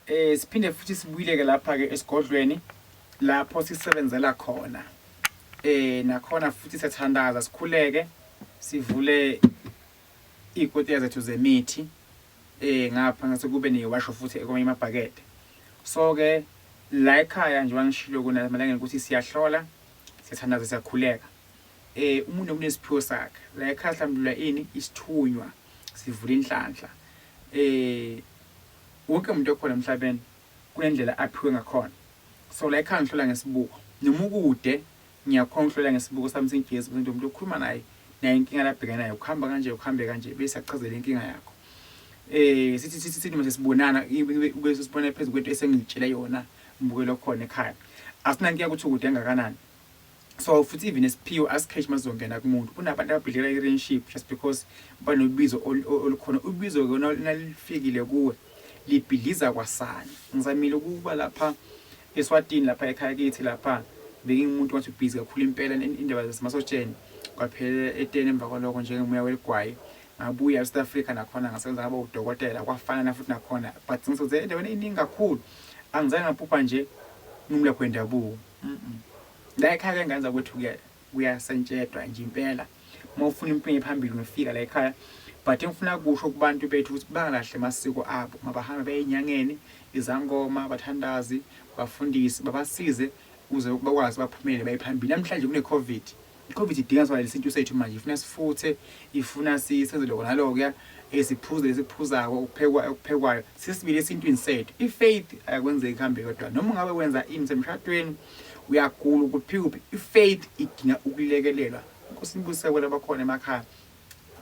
Siphinde futhi sibuyile-ke lapha-ke esigodlweni lapho sisebenzela khona. Nakhona futhi siyathandaza sikhuleke sivule iy'kotela zethu zemithi ngapha ngase kube ney'washo futhi kwamanye amabhakede. So-ke la ekhaya njengoba ngishilo kunamalangeni ukuthi siyahlola, siyathandaza, siyakhuleka. Umuntu unesiphiwo sakhe. La ekhaya sihlambulula ini? Isithunywa, sivula inhlanhla. Wonke umuntu okhona emhlabeni kunendlela aphiwe ngakhona. So la ekhaya ngihlola ngesibuko. Noma ukude ngiyakhona ukuhlola ngesibuko sami sengigezi ukuthi umuntu okhuluma naye naye inkinga labhekana nayo kuhamba kanje kuhambe kanje bese achazele inkinga yakho. Sithi sithi sithi mase sibonana ube sesibona phezu kwento esengitshele yona mbukelo khona ekhaya. Asinankinga ukuthi ukude kangakanani. So futhi even esiphiwo asikheshi masizongena kumuntu. Kunabantu ababhidlela i-relationship just because banobizo olukhona. Ubizo ke nalifikile kuwe libhidliza kwasani. Ngizamile ukuba lapha eSwatini lapha ekhaya kithi lapha bengingumuntu wathi ubhizi kakhulu impela indaba zasemasotsheni kwaphelela eteni emva kwaloko njengomoya weligwayi ngabuya eSouth Africa nakhona ngasebenza ngaba udokotela kwafana futhi nakhona but ngisebenze endaweni eningi kakhulu angizange ngaphupha nje ngumlaphi wendabuko. La ekhaya ke ngenza kwethu kuyasentshetwa nje impela. Uma ufuna impilo phambili ungafika la ekhaya. But engifuna kusho kubantu bethu ukuthi bangalahle amasiko abo, mabahambe baye enyangeni, izangoma, abathandazi, bafundisi babasize ukuze bakwazi baphumelele baye phambili. Namhlanje kune-COVID. I-COVID idinga sibalele isintu sethu manje, ifuna sifuthe, ifuna senze lokho nalokuya, siphuze esikuphuzako, ukuphekwa okuphekwayo, sisibile esintwini sethu. I-faith akwenzeki kuhambe yodwa. Noma ungabe wenza ini semshadweni, uyagula kuphi kuphi, i-faith idinga ukulekelelwa. Inkosi inibusise kwela bakhona emakhaya.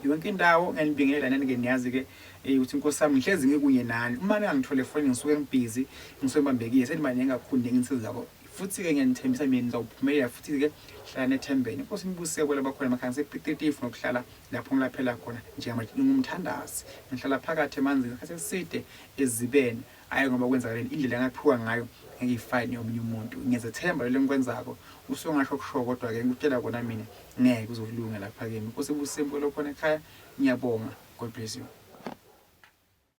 Yonke indawo ngiyanibingelela nani-ke niyazi-ke ukuthi inkosi yami ngihlezi ngikunye nani. Uma ningangithola efonini ngisuke ngibhizi, ngisuke ngibambekile, senibaningi kakhulu nenginisiza futhi-ke ngiyanithembisa mina nizawuphumelela futhi-ke hlala nethembeni. Inkosi inibusise kwela bakhona emakhaya ngisePiet nokuhlala lapho ngilaphela khona njengamanje ngingumthandazi ngihlala phakathi emanzini isikhathi eside ezibeni hhayi ngoba kwenzakaleni indlela engaphiwa ngayo ngeke ifane yomunye umuntu ngiyazethemba lelo engikwenzako usungasho kusho kodwa-ke ngikutshela kona mina ngeke kuzolunga lapha kimi. Inkosi ibusise impilo khona ekhaya ngiyabonga. God bless you.